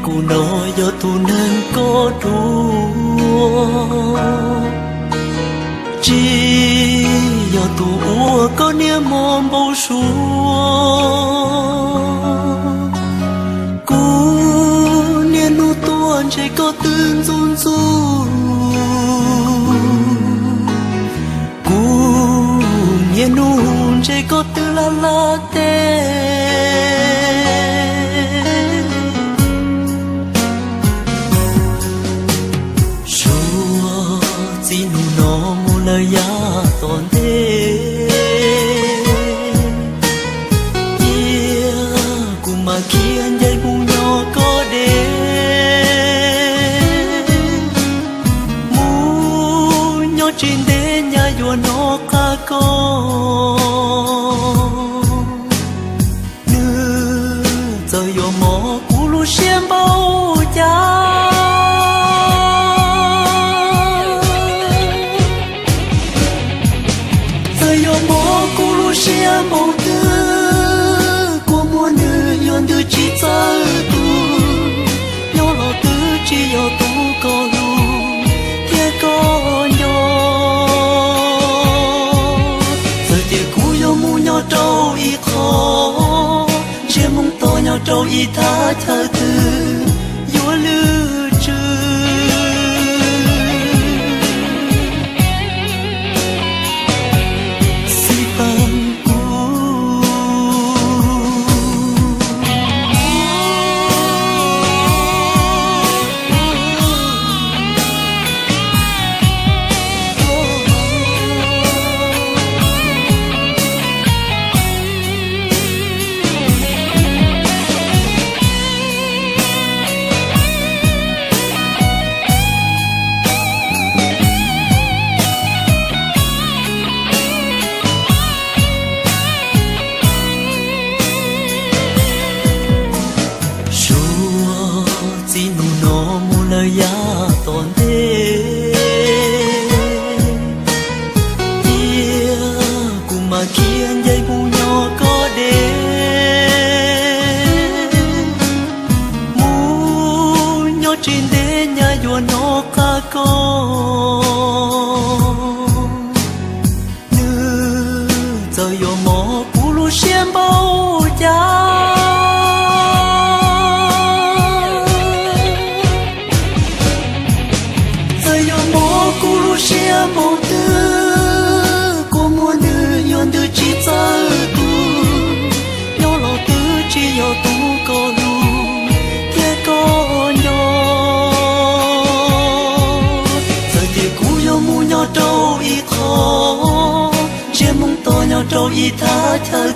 Kuv no yog tus neeg koj dua, tsis yog tus uas koj niaj hmo npau suav. Kuv niaj hnub tuaj ntsib koj twb ntxub ntxub, kuv niaj hnub ntsib koj twb laj laj teb. Suav txij hnub no mus lawm yav tom ntej, cia kuv mam khiav ncaim mus nyob koj deb, mus nyob tsis ntev nyaj yuav hnov qab koj. Nws txawm yuav mob kuv lub siab npaum cas, txawm yuav mob kuv lub siab npaum twg, kua muag nws yuav ntws tsis txawj tu, nyob los twb tsis yog tus koj hlub thiab koj nco. Txawm tias kuv yuav mus nyob rau ib qho, ntsiag moo to nyob rau ib thaj chaw twg yuav lwj tswv, xij peem kuv. Suav txij hnub no mus lawm yav tom ntej, cia kuv mam khiav ncaim mus nyob koj deb, mus nyob tsis ntev nyaj yuav hnov qab koj. Nws txawm yuav mob kuv lub siab npaum cas, txawm yuav mob kuv lub siab npaum twg, kua muag nws yuav ntws tsis txawj tu, nyob los twb tsis yog tus koj hlub thiab koj nco. Txawm tias kuv yuav mus nyob rau ib qho, ntsiag moo to nyob rau ib thaj chaw